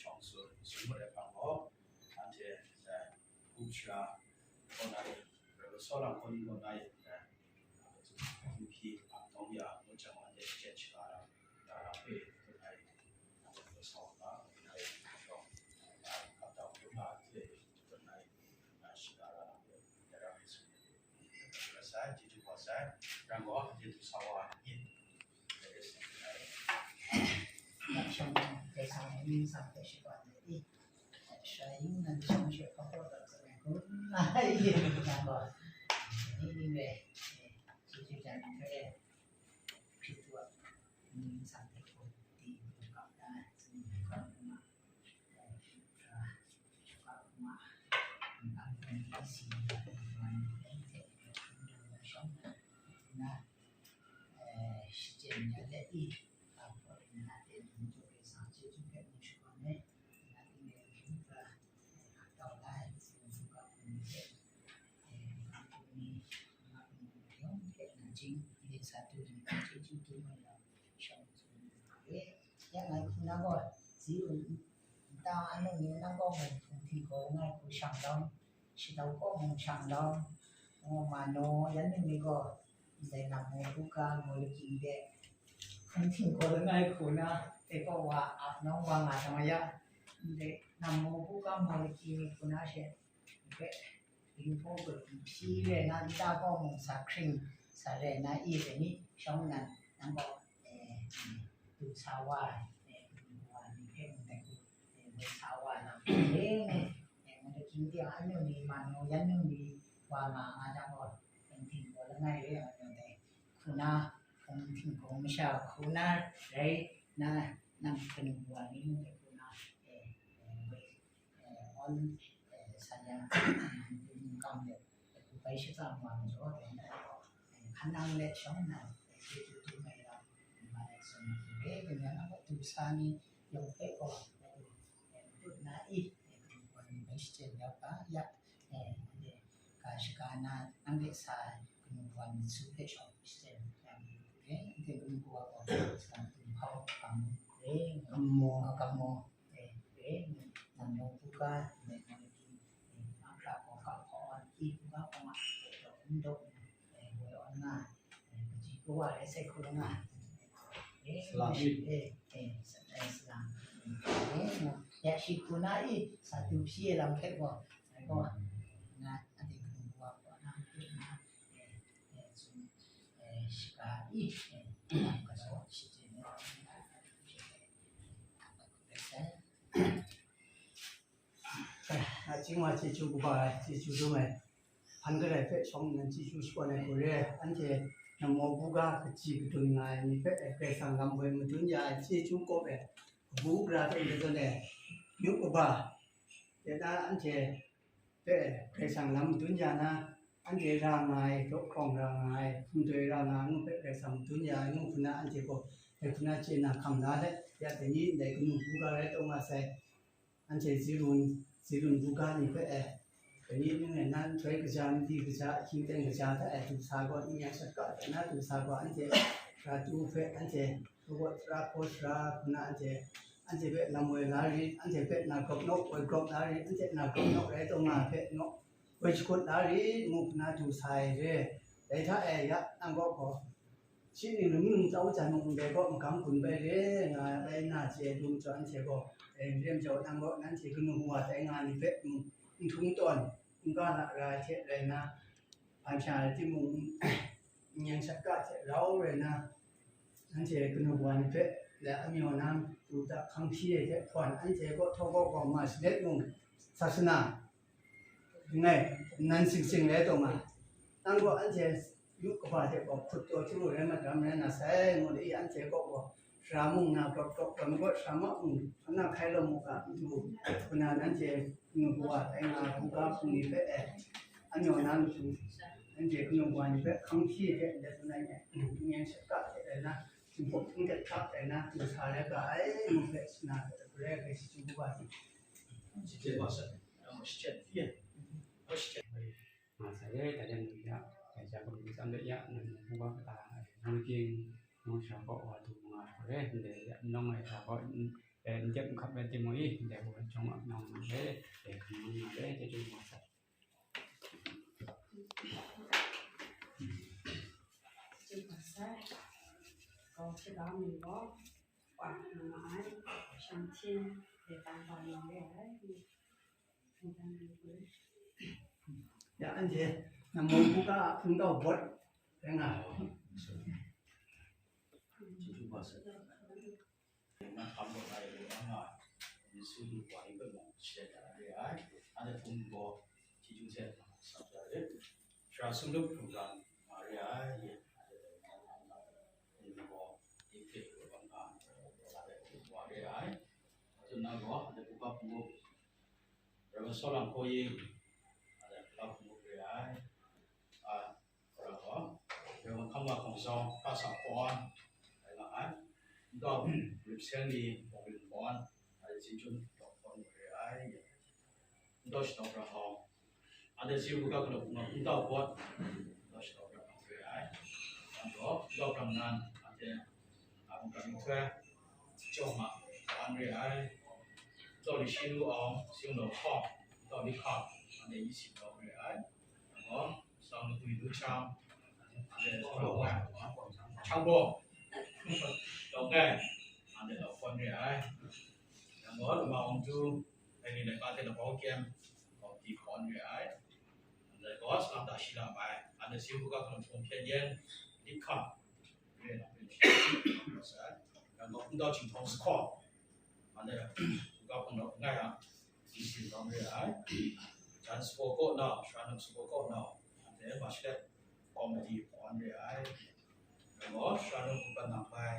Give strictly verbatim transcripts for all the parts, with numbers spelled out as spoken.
Shawng tsun, tsun mat ai hpang gaw, anhte, eh, Gumsha kaw na yin, Reverend Sawlang kaw ni kaw na yin, eh, Hpyi, Ap Nawng Ya ngu jang, anhte shachyen shaga lam, ya lam hpe tut ai, anhte hpe sa wa nga, ngai shawng, eh, kap dau hkrum na hte tut ai, eh, shaga lam hpe, ya lam hpe tsun ai. Rai sai, chyeju kau sai, rai gaw, anhte du sa wa yin. Dak shawng gaw, dai sa ai ning sa hpe shaga lam hpe, Shai yu nan shang she hpa hpa dat zawn ai hkrum na ai ye na gaw, ni ni re, chyeju jan hpe, Hkristu a mying san hte hkrum di lu kap na, tsun lu kap na, eh, shut hkra, shut kap ma, n-, ang hkrum di si ya, n-, n-, n-, n-, n-, shawng na, na, eh, shachyen ya let i, a hpawt nna, a ten hkrum jaw Karai Kasang chyeju hpe mu shakawn ai, nna ting e hkrum hkra, eh, hkap kau la ai, Karai Kasang hkrum hkra hkrum ni, eh, hkrum ni, nga hkrum ni yawng hte nachying, ndai sa du ni hpe chyeju dum ai lam, shawng tsun lu ai. Ya ngai hku na gaw, zi un, nta anung ni nang kaw mung hpung htinggaw langai hku shang lawm, shadau kaw mung shang lawm, ngu ma naw, yan ningli gaw, ndai lam ngu buga ngu lakying de, hpung htinggaw langai hku na, dai kaw wa ap nawng wa nga jang ya, ndai lam ngu buga ngu lakying ni hku na she, ndai, Dinghpaw hpyi re na, nta kaw mung sa hkring sa re na, i re ni, shawng nan, nang gaw, eh, du sa wa, eh, wa ni hpe ndai hku, eh, woi sa wa na, eh, eh, nang hkying de, anung ni, ma naw, yan nung ni, wa nga nga jang gaw, hpung htinggaw langai re ai majaw dai, hku na, hpung htinggaw masha hku na rai na, nang kanu wa ni mung dai hku na, eh, eh, woi, eh, awn, eh, sa ya, mm, kam let, eh, bai shakam wa majaw, eh, eh, hkan nang let shawng nnan, eh, chyeju dum ai lam, eh, ma ai zawn, eh, dai ni a du sa ni yawng hpe gaw, eh, eh, dut na i, eh, kanu wa ni bai shachyen ya ga, ya, eh, eh, ga shaga na, nang de sa ai kanu wa ni su hpe shawng shachyen ya mi hku re, anhte kanu wa gaw, sa dum hkau ga mu hku re, ga mu, ga mu, eh, re, nang yawng buga, eh, nang, eh, mahkra gaw ga hpaw ai, i buga gaw ma, eh, daw n daw, eh, woi awn nga, eh, kaji kawa ai sai hku nga, eh, Salam i. Eh, eh, sa-, eh, salam. Eh, ya shi hku na i, sa du hpyi ai lam hpe gaw, ngai gaw, nga, anhte kanu wa gaw na, eh, eh, tsun, eh, shaga i, eh, lam galaw shachyen ai, eh, Nachying wa chyeju kaba ai, chyeju dum ai, hpan kadai hpe shawng nnan chyeju shakawn ai hku re, anhte namo buga kaji kadun nga ai ni hpe Karai Kasang lam woi madun ya ai chyeju kawp e, kabu gara hte n-, zawn e, myu kaba, de na anhte hpe Karai Kasang lam madun ya na, anhte ra nga ai, daw hkrawng ra nga ai, hpungtoi ra nga ai ngu hpe Karai Kasang madun ya ai ngu hku na, anhte gaw dai hku na chye na hkam la let, ya dai ni ndai kanu buga rai taw nga sai, anhte Zirun, Zirun buga ni hpe e, dai ni ning rai na, nhtoi kaja, mali kaja, ahkying ten kaja hta e du sa gaw, n-, n-, yan shat ga hte na du sa gaw, anhte Ratu hpe, anhte Hkawt sara, hkaw sara hku na anhte, anhte hpe lam woi la rit, anhte hpe na grawp nawk, woi grawp la rit, anhte na grawp nawk rai taw nga hpe nawk, woi shakut la rit, ngu hku na du sa ai re. Dai hta e ya, nang kaw gaw, shi ning ning tau jan mung ndai kaw magam gun bai re nga ai rai nna, chye ai dum majaw anhte gaw, dai n re majaw, nang kaw nanhte kanu wa tai nga ni hpe, n, n htung tawn, n ga na ra ai hte rai nna, hpan sha ai timung, n yan shat ga hte rau rai nna, anhte kanu wa ni hpe, le amyaww na, du da hkang hpyi ai hte hpawn, anhte kaw htaw kaw gaw ma shalet mung, sasana, langai, nan sing sing rai taw nga, nang gaw anhte yu kaba hte gaw hkut taw chyalu rai mat ram rai na sai, ngu let i, anhte kaw gaw, sara mung na grawp grawp, gawm gaw sara ma mung, hpang na hkai lawm mu ga, n du, hku na nanhte kanu wa tai nga, buga hpung ni hpe e, amyaww na matu, nanhte kanu wa ni hpe hkang hpyi hte ndai tsun ai, n yan shat ga hte rai na, Jinghpaw hpung hte hkrak rai na, du sa rai ga ai, ngu hpe suna hpe, grai hpe chyeju kaba hte, shachyen wa sai, shachyen hpyi ai, shachyen. Nga sai e, dai lam ya, dai ja kabu tsam de ya, nang mung hkungga kata ai, nang king, nang sha kaw wa du nga hkore, ndai ya, nang ai sha kaw, n-, E, n dep n hkap rai timung i, ndai hku jawng ap na ma re, e, hkam na ma re, chyeju kaba sai. Chyeju kaba sai, kau hkrit la mi gaw, wa na ma ai, shang htin, e, tan wa na re ai. Ya, anhte nang mung hkungga hpungtau bawt rai nga ai. Chyeju kaba sai. Nang hkam rawt ai rai nga ai, Yesu du wa yin hpe mung shalen ai re ai, anhte hpung gaw chyeju hte sa ai re, sara sumlum hkungga nga re ai, anhte gaw yin hpe wa nga, anhte hpung wa re ai, anhte na gaw, anhte hpung ga hpung Reverend Sawlang Hkaw Ying, anhte hpung ga hpung re ai, a, Reverend Hkam Wa Hkawng Zawng, Hkra Sa Hkawn, rai nga ai. Ntaw, Rim Seng Ni, Bawng Rim Hkawn, a, Zinchun Dawng Hkawn re ai. Ntaw Shadaw Bra Hkawng, anhte Zinchun Hkra Hkawng, Ntaw Bawt, Ntaw Shadaw Bra Hkawng re ai. Ntaw, Ntaw Bra Nan, anhte, a, Mungkan Munghtoi, Chyawm Ma, Hkawn re ai. Ntaw Li Shi Lu Awng, Sing Law Hkawng, Ntaw Li Hkang, anhte Yi Si Hkawn re ai. Yang gaw, Sawlang Lagwi Lu Chang, anhte Chang Bawng, Chang Bawng, Dawng Ngai, anhte Dawng Hkawn re ai. Yang gaw, Lama Wang Du, Daily Laika hte Labau Kyem, Dawng Di Hkawn re ai. Anhte gaw, Salam Da Shi Lam Ai, anhte Zinchun Hkra Hkawng Hpyen Yen, Lit Hkang, re ai, re ai. Yang gaw, Hpungtau Ching Htawng Sahkawng, anhte hpungga hpung ngai a, Yi Si Htawng re ai. Jan Sabaw Kaw Nau, Sara Num Sabaw Kaw Nau, anhte Mashalet Komiti Hkawn re ai. Yang gaw, Sara Num Hkungga Nang Bai,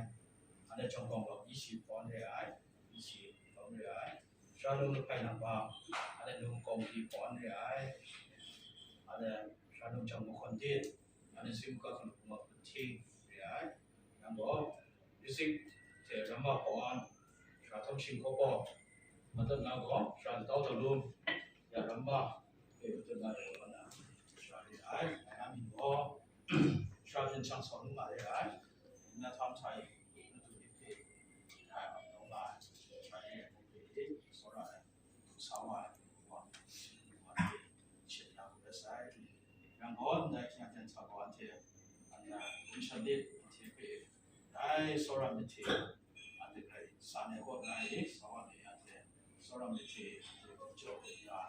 anhte Jawng Gawng Lawk Yi Si Hkawn re ai, Yi Si Htawng re ai. Sara Num Lahpai Nang Bang, anhte Num Komiti Hkawn re ai. Anhte Sara Num Jang Mahkawn Dit, anhte Zinchun Hkra Hkawng Hpung ga Hpung Hting re ai. Yang gaw, music hte ramma hpaw an, Sara Htawng Shing Hkaw Paw, matut na gaw, Sara Latau Daw Lum, ya ramma hpe matut na gaw, na, Sara re ai, na myi gaw, Sara Hpyen Shang Saw Nu nga re ai, na htam hta e, matu myit hpe, ai, ap nau nga ai, Sara re ai, Sawra ai, sa wa ai, wa, wa, wa, Yang gaw, ndai hkying a ten sa gaw anhte, anhte hkum shan lit, anhte hpe dai tsawra myit hte, anhte hpe san ai kaw na e, sa wa ai anhte tsawra myit hte, anhte hkum jaw ai ya,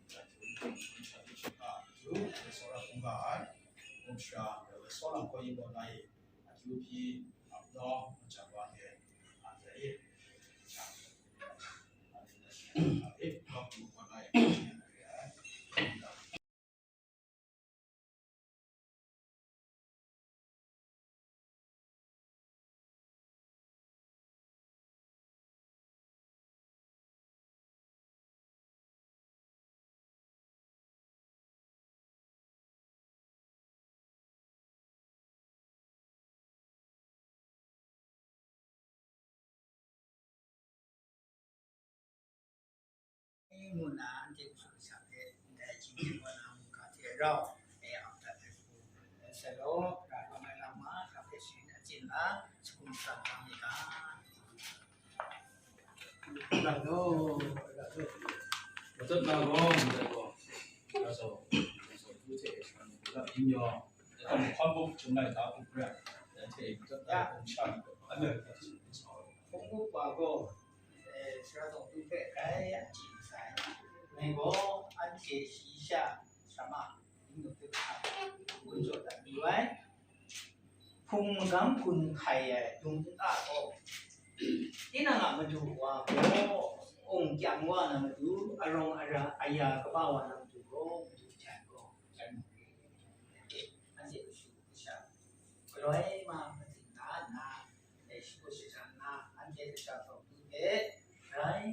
anhte hkum shan lit shingkang, anhte tsawra hkungga ai, hkum shara, Reverend Sawlang Hkaw Ying kaw na e, akyu hpyi, ap nawng, majan wa hte, anhte e, anhte e, Ngu nna anhte hpang shang hte ndai hkying hte kaw na mungga hte rau e ap dat ai hku, Salo, ra rawng ai lam ma, hkra hpe sharin achyin la, shagun shara hkang myit ga. Madat na gaw, ndai gaw, Sara Saw, Sara Saw Du hte Sara Num Hkungga Yin Yawng, dai hpang hkawm bum htum ai ga hku hpra, dai hte madat na gaw, sha ni gaw, anhte hpe hpung u wa gaw, e, Sara Saw Du hpe grai achyin sai. Ngai gaw anhte shayi sha, sara ma, Ning Num Hkrit Hkang, gun jaw dat mayu ai. Hpung magam gun hkai ai dung nta gaw, tinang a madu wa gaw, ung kyang wa na matu, arawng ara aya kaba wa na matu gaw, madu hkyan gaw, hkyan mu re. Anhte kashu kasha, galoi ma matsing da nna, dai shagu shajang nna, anhte kasha hprawng du hpe rai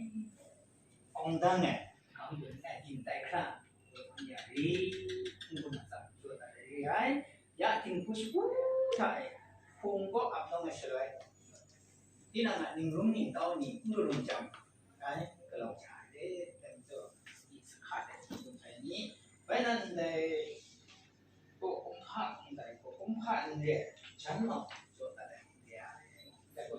awng dang ai, hkang gun ai, byin tai hkra, ya ri, n-gun atsam jaw dat ai re ai, ya dinghku shagu hta e, hpung kaw ap nawng ai shaloi, tinang a ningrum ningtau ni n ru lung jang, rai, galaw hkya ai re, dai majaw, myit sahka de, n-gun ai ni, bai nan ndai, Ko kumhpa ndai, ko kumhpa n re, jan mau jaw dat ai n re ai. Dai gaw,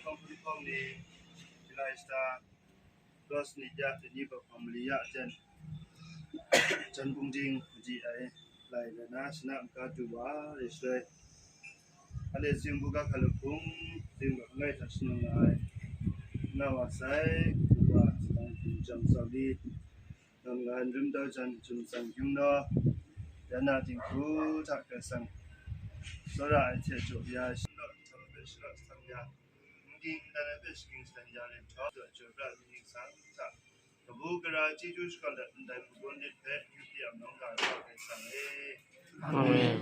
Hpawng hpawng ni, Elijah, Cross ni ya, ni ba hpawng mali ya jen, jan bung ding di ai, lai lai na, shana maka du wa, re shaloi. Ale zing buga hkalup hpung, zing ba langai hta shanung nga ai, nga wa sai, kuba, jam sau li, nam nga ai, rum dau jan, jum san gyung naw, ya na dinghku hta Karai Kasang, tsawra ai hte jaw ya, shalaw, htam hpe shalaw, htam ya, n ging n dan ai hpe shagying shadan ya rim htaw, jaw jaw bra mi ningsang hta, kabu gara chyeju shakawn dat ndai mungkan lit hpe, yu hte a mung ga ai Karai Kasang e. Amen.